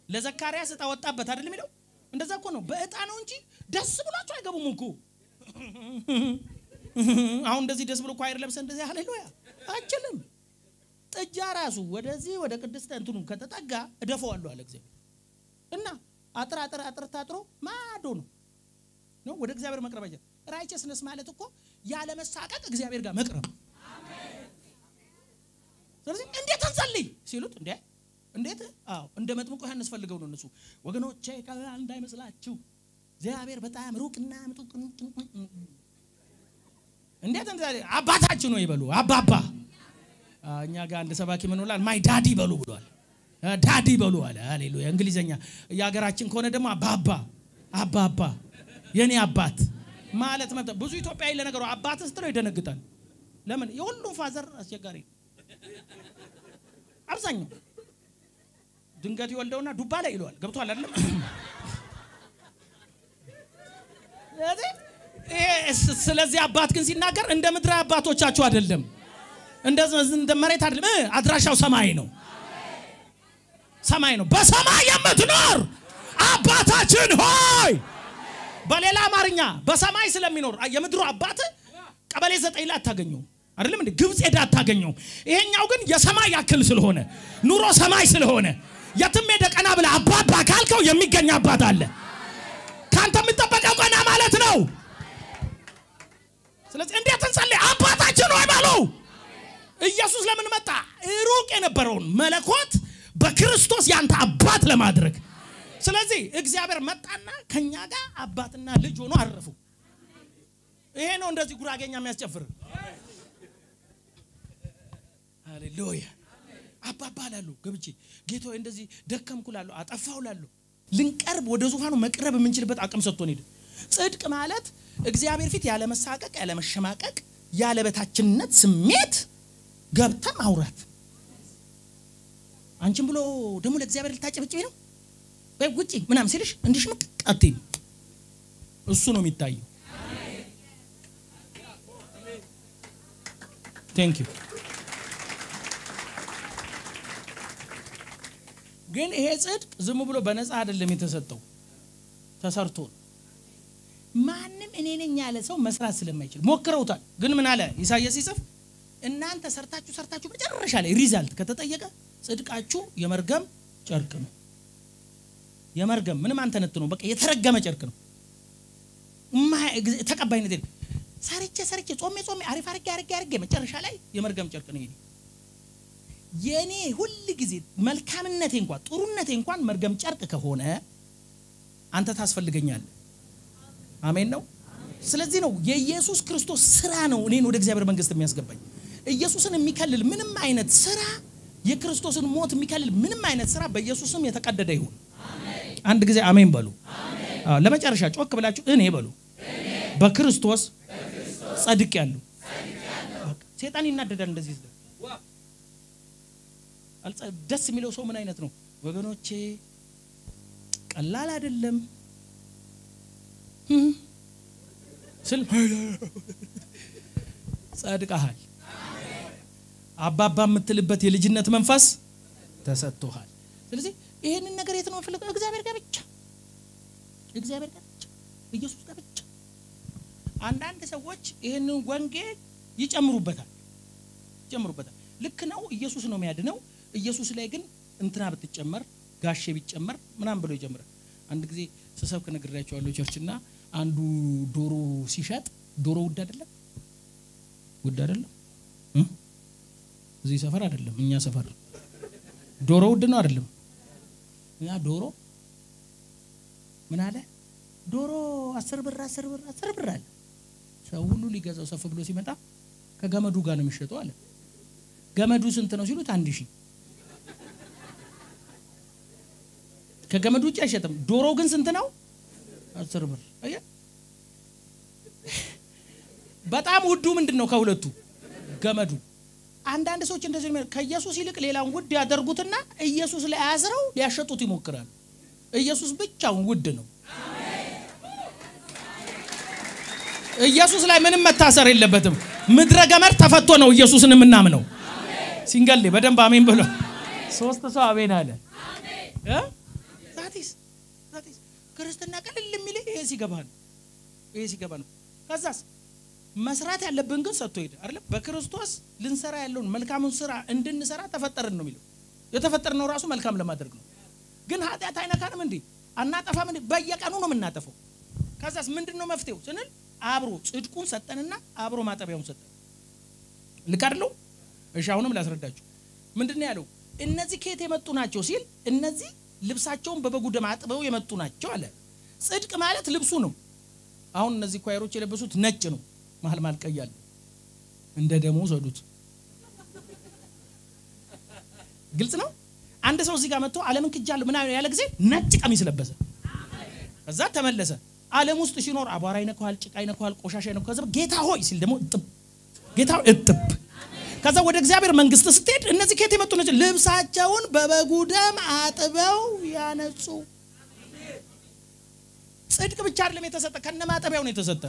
ለዘካርያስ እጣ ወጣበት አይደል የሚለው? እንደዛ እኮ ነው በእጣ ነው እንጂ ደስ ብሏቸው አይገቡም እኮ። አሁን እንደዚህ ደስ ብሎ choir ለብሰህ እንደዚህ ሃሌሉያ አይችልም። ጥጃ ራሱ ወደዚህ ወደ ቅድስተ እንትኑ ከተጠጋ እደፈዋለሁ አለ እግዚአብሔር። እና አጥር አጥር አጥር ታጥሮ ማዶ ነው ነው ወደ እግዚአብሔር መቅረብ አይቻልም። Righteousness ማለት እኮ ያለ መሳቀቅ እግዚአብሔር ጋር መቅረብ። ስለዚህ እንዴት እንጸልይ ሲሉት እንዴ እንዴት? አዎ እንደ መጥምቁ ዮሐንስ ፈልገው ነው እነሱ። ወገኖቼ ቀላል እንዳይመስላችሁ እግዚአብሔር በጣም ሩቅና ምጡቅ። እንዴት እንጸልይ? አባታችን ነው ይበሉ። አባባ እኛ ጋር አንድ ሰባኪ ምን ብሏል? My daddy በሉ ብሏል። Daddy በሉ አለ። ሃሌሉያ። እንግሊዘኛ የሀገራችን ከሆነ ደግሞ አባባ አባባ የኔ አባት ማለት መጣ። ብዙ ኢትዮጵያዊ ለነገሩ አባት ስትለው ይደነግጣል። ለምን? የሁሉም father አስቸጋሪ አብዛኛው ድንገት ይወልደውና ዱባ ላይ ይለዋል። ገብቷል አይደለም? ስለዚህ አባት ግን ሲናገር እንደ ምድር አባቶቻችሁ አይደለም፣ እንደ መሬት አይደለም። አድራሻው ሰማይ ነው፣ ሰማይ ነው። በሰማይ የምትኖር አባታችን ሆይ። በሌላ አማርኛ በሰማይ ስለሚኖር የምድሩ አባት ቀበሌ 9 ላይ አታገኘው አይደለም እንዴ? ግብጽ ሄዳ አታገኘው። ይሄኛው ግን የሰማይ ያክል ስለሆነ ኑሮ ሰማይ ስለሆነ የትም ሄደ ቀና ብለህ አባባ ካልከው የሚገኝ አባት አለ። ካንተ የሚጠበቀው ቀና ማለት ነው። ስለዚህ እንዴት እንጸልይ? አባታችን ሆይ በሉ። ኢየሱስ ለምን መጣ? ሩቅ የነበረውን መለኮት በክርስቶስ ያንተ አባት ለማድረግ። ስለዚህ እግዚአብሔር መጣና ከኛ ጋር አባትና ልጅ ሆኖ አረፉ። ይሄ ነው እንደዚህ ጉራጌኛ የሚያስጨፍር። ሃሌሉያ። አባባ እላለሁ ገብቼ ጌታ ሆይ እንደዚህ ደከምኩ እላለሁ፣ አጠፋሁ እላለሁ። ልንቀርብ ወደ ዙፋኑ መቅረብ የምንችልበት አቅም ሰጥቶን ሄደ። ጽድቅ ማለት እግዚአብሔር ፊት ያለ መሳቀቅ፣ ያለ መሸማቀቅ፣ ያለ በታችነት ስሜት ገብተህ ማውራት። አንቺም ብሎ ደግሞ ለእግዚአብሔር ልታጨበጭቢ ነው ወይ ውጪ ምናምን ሲልሽ እንዲሽምቅ አትይም። እሱ ነው የሚታየው። Thank you። ግን ይሄ ጽድቅ ዝም ብሎ በነፃ አይደለም የተሰጠው፣ ተሰርቶ ነው። ማንም እኔ ነኝ ያለ ሰው መስራት ስለማይችል ሞክረውታል። ግን ምን አለ ኢሳይያስ ሲጽፍ? እናንተ ሰርታችሁ ሰርታችሁ መጨረሻ ላይ result ከተጠየቀ ጽድቃችሁ የመርገም ጨርቅ ነው። የመርገም ምንም አንተነት ነው፣ በቃ የተረገመ ጨርቅ ነው። ተቀባይነት የለም። ሰርቼ ሰርቼ ጾሜ ጾሜ አሪፍ አርጌ አርጌ አርጌ መጨረሻ ላይ የመርገም ጨርቅ ነው። የኔ ሁል ጊዜ መልካምነቴ እንኳን ጥሩነቴ እንኳን መርገም ጨርቅ ከሆነ አንተ ታስፈልገኛለህ። አሜን ነው። ስለዚህ ነው የኢየሱስ ክርስቶስ ስራ ነው እኔን ወደ እግዚአብሔር መንግስት የሚያስገባኝ። ኢየሱስን የሚከልል ምንም አይነት ስራ፣ የክርስቶስን ሞት የሚከልል ምንም አይነት ስራ በኢየሱስም የተቀደደ ይሁን። አንድ ጊዜ አሜን በሉ። ለመጨረሻ ጮክ ብላችሁ እኔ በሉ። በክርስቶስ ጸድቄአለሁ። ሰይጣን ይናደዳል እንደዚህ ሲል። ደስ የሚለው ሰው ምን አይነት ነው ወገኖቼ? ቀላል አይደለም ስል ጸድቀሃል። አባባ የምትልበት የልጅነት መንፈስ ተሰጥቶሃል። ስለዚህ ይሄንን ነገር የት ነው የምፈልገው? እግዚአብሔር ጋር ብቻ፣ እግዚአብሔር ጋር ብቻ፣ ኢየሱስ ጋር ብቻ። አንዳንድ ሰዎች ይሄንን ወንጌል ይጨምሩበታል ይጨምሩበታል። ልክ ነው፣ ኢየሱስ ነው የሚያድነው። ኢየሱስ ላይ ግን እንትና ብትጨመር ጋሼ ቢጨመር ምናምን ብሎ ይጨምራል። አንድ ጊዜ ስሰብክ ነግሬያቸዋለሁ church ና አንዱ ዶሮ ሲሸጥ፣ ዶሮ ውድ አይደለም? ውድ አይደለም? እዚህ ሰፈር አይደለም፣ እኛ ሰፈር ዶሮ ውድ ነው አይደለም? እና ዶሮ ምን አለ? ዶሮ 10 ብር 10 ብር 10 ብር አለ። ሰው ሁሉ ሊገዛው ሰፍ ብሎ ሲመጣ ከገመዱ ጋር ነው የሚሸጠው አለ። ገመዱ ስንት ነው ሲሉት 1000። ከገመዱ ውጭ አይሸጥም። ዶሮ ግን ስንት ነው? 10 ብር። አየህ፣ በጣም ውዱ ምንድነው ከሁለቱ? ገመዱ። አንዳንድ ሰዎች እንደዚህ ከኢየሱስ ይልቅ ሌላውን ውድ ያደርጉትና ኢየሱስ ላይ አስረው ሊያሸጡት ይሞክራሉ። ኢየሱስ ብቻውን ውድ ነው። ኢየሱስ ላይ ምንም መታሰር የለበትም። ምድረ ገመድ ተፈቶ ነው ኢየሱስን የምናምነው። ሲንገል በደንብ አሜን ብሎ ሶስት ሰው አሜን አለ። that is ክርስትና ቀልል የሚል ይሄ ሲገባ ነው። ይሄ ሲገባ ነው። ከዛስ መስራት ያለብን ግን ሰጥቶ ሄደ አይደል? በክርስቶስ ልንሰራ ያለውን መልካሙን ስራ እንድንሰራ ተፈጠርን ነው የሚለው። የተፈጠርነው ራሱ መልካም ለማድረግ ነው። ግን ኃጢአት አይነካንም እንዴ? አናጠፋም እንዴ? በየቀኑ ነው የምናጠፋው። ከዛስ ምንድነው መፍትሄው ስንል አብሮ ጽድቁን ሰጠንና አብሮ ማጠቢያውን ሰጠን። ልክ አይደል? እሺ አሁንም ላስረዳችሁ። ምንድነው ያለው? እነዚህ ከየት የመጡ ናቸው ሲል እነዚህ ልብሳቸውን በበጉ ደም አጥበው የመጡ ናቸው አለ። ጽድቅ ማለት ልብሱ ነው። አሁን እነዚህ ኳየሮች የለበሱት ነጭ ነው፣ መሃል መሃል ቀይ አለ። እንደ ደሙ ሰዱት። ግልጽ ነው። አንድ ሰው እዚህ ጋር መጥቶ ዓለምን ክጃለሁ ምናምን ያለ ጊዜ ነጭ ቀሚስ ለበሰ። ከዛ ተመለሰ። ዓለም ውስጥ ሲኖር አቧራ ይነካዋል፣ ጭቃ ይነካዋል፣ ቆሻሻ ይነካዋል። ከዛ ጌታ ሆይ ሲል ደግሞ እጥብ፣ ጌታ ሆይ እጥብ። ከዛ ወደ እግዚአብሔር መንግስት ስትሄድ እነዚህ ከየት የመጡ ናቸው? ልብሳቸውን በበጉ ደም አጥበው ያነጹ። ጽድቅ ብቻ አይደለም የተሰጠ፣ ከነማጠቢያው ነው የተሰጠ።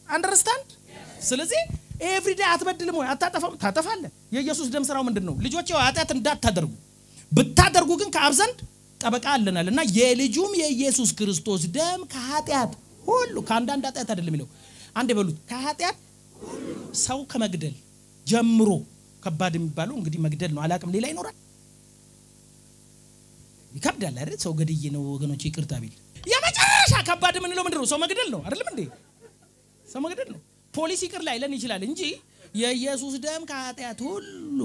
Understand? ስለዚህ everyday አትበድልም ወይ አታጠፋም? ታጠፋለህ። የኢየሱስ ደም ስራው ምንድነው? ልጆቼ ኃጢአት እንዳታደርጉ፣ ብታደርጉ ግን ከአብ ዘንድ ጠበቃ አለናልና የልጁም የኢየሱስ ክርስቶስ ደም ከኃጢአት ሁሉ፣ ከአንዳንድ ኃጢአት አይደለም የሚለው፣ አንድ በሉት፣ ከኃጢአት ሰው ከመግደል ጀምሮ ከባድ የሚባለው እንግዲህ መግደል ነው። አላቅም ሌላ ይኖራል? ይከብዳል አይደል? ሰው ገድዬ ነው ወገኖች ይቅርታ ቢል የመጨረሻ ከባድ የምንለው ምንድነው? ሰው መግደል ነው አይደለም እንዴ? ሰው መግደል ነው። ፖሊስ ይቅር ላይለን ይችላል እንጂ የኢየሱስ ደም ከኃጢአት ሁሉ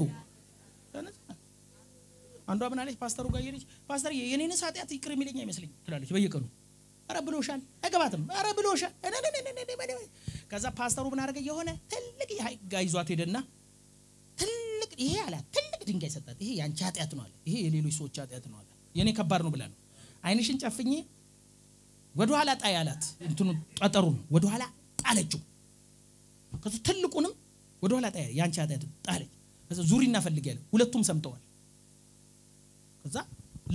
ተነሳ። አንዷ ምን አለች? ፓስተሩ ጋር እየሄደች ፓስተር የኔንስ ኃጢአት ይቅር የሚለኝ አይመስለኝም ትላለች በየቀኑ። ኧረ ብሎሻል፣ አይገባትም። ኧረ ብሎሻል። ከዛ ፓስተሩ ምን አደረገ? የሆነ ትልቅ የሐይቅ ጋር ይዟት ሄደና ትልቅ ይሄ አላት፣ ትልቅ ድንጋይ ሰጣት። ይሄ ያንቺ ኃጢአት ነው አለ፣ ይሄ የሌሎች ሰዎች ኃጢአት ነው አለ። የኔ ከባድ ነው ብላ ነው። አይንሽን ጨፍኜ ወደኋላ ጣይ አላት። እንትኑ ጠጠሩን ወደኋላ ጣለችው። ከዛ ትልቁንም ወደኋላ ጣይ፣ ያንቺ ኃጢአት ጣለች። ከዛ ዙሪና ፈልጊ አለ። ሁለቱም ሰምተዋል። ከዛ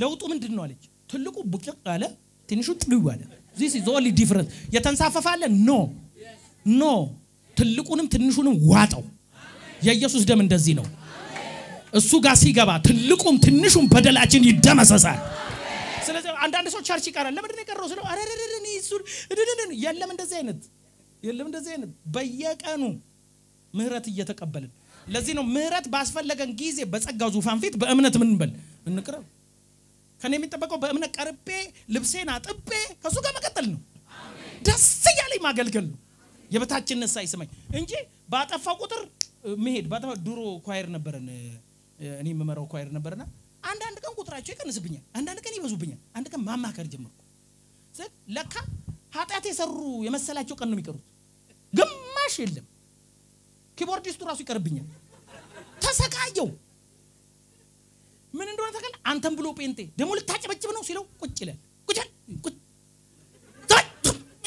ለውጡ ምንድነው አለች። ትልቁ ቡጭቅ አለ፣ ትንሹ ጥልው አለ። This is the only difference። የተንሳፈፈ አለ? No no። ትልቁንም ትንሹንም ዋጠው። የኢየሱስ ደም እንደዚህ ነው። እሱ ጋር ሲገባ ትልቁም ትንሹም በደላችን ይደመሰሳል። ስለዚህ አንዳንድ ሰው church ይቀራል። ለምንድን ነው የቀረው ስለው አረረረረ እሱ የለም እንደዚህ አይነት የለም እንደዚህ አይነት። በየቀኑ ምህረት እየተቀበልን ለዚህ ነው ምህረት ባስፈለገን ጊዜ በጸጋው ዙፋን ፊት በእምነት ምን እንበል እንቅረብ። ከኔ የሚጠበቀው በእምነት ቀርቤ ልብሴን አጥቤ ከሱ ጋር መቀጠል ነው። ደስ እያለኝ ማገልገል ነው። የበታችነት ሳይሰማኝ እንጂ ባጠፋው ቁጥር መሄድ። ባጠፋው ድሮ choir ነበረን፣ እኔ የምመራው choir ነበርና አንዳንድ ቀን ቁጥራቸው ይቀንስብኛል፣ አንዳንድ ቀን ይበዙብኛል። አንድ ቀን ማማከር ጀመርኩ። ለካ ኃጢአት የሰሩ የመሰላቸው ቀን ነው የሚቀሩት፣ ግማሽ የለም። keyboardist ኡ ራሱ ይቀርብኛል። ተሰቃየው። ምን እንደሆነ ታውቃለህ? አንተም ብሎ ጴንጤ ደግሞ ልታጨበጭብ ነው ሲለው ቁጭ ይላል። ቁጭ ቁጭ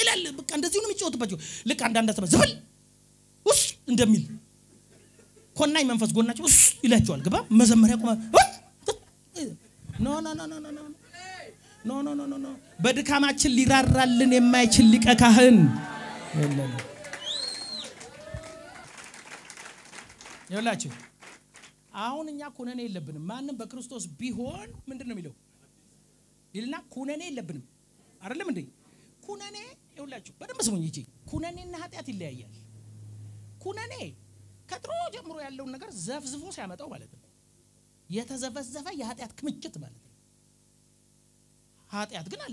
ይላል። በቃ እንደዚህ ነው የሚጫወትባቸው። ልክ አንዳንድ አተባ ዝብል ውስ እንደሚል ኮናኝ መንፈስ ጎናቸው ውስ ይላቸዋል። ግባ መዘመሪያ ቆማ no no no no no no no no no no። በድካማችን ሊራራልን የማይችል ሊቀ ካህን የለም። ይኸውላችሁ አሁን እኛ ኩነኔ የለብንም። ማንም በክርስቶስ ቢሆን ምንድነው የሚለው ይልና ኩነኔ የለብንም አይደለም እንዴ? ኩነኔ ይኸውላችሁ በደንብ ስሙኝ። እቺ ኩነኔና ኃጢአት ይለያያል። ኩነኔ ከድሮ ጀምሮ ያለውን ነገር ዘፍዝፎ ሲያመጣው ማለት ነው። የተዘፈዘፈ የኃጢአት ክምችት ማለት ነው። ኃጢአት ግን አለ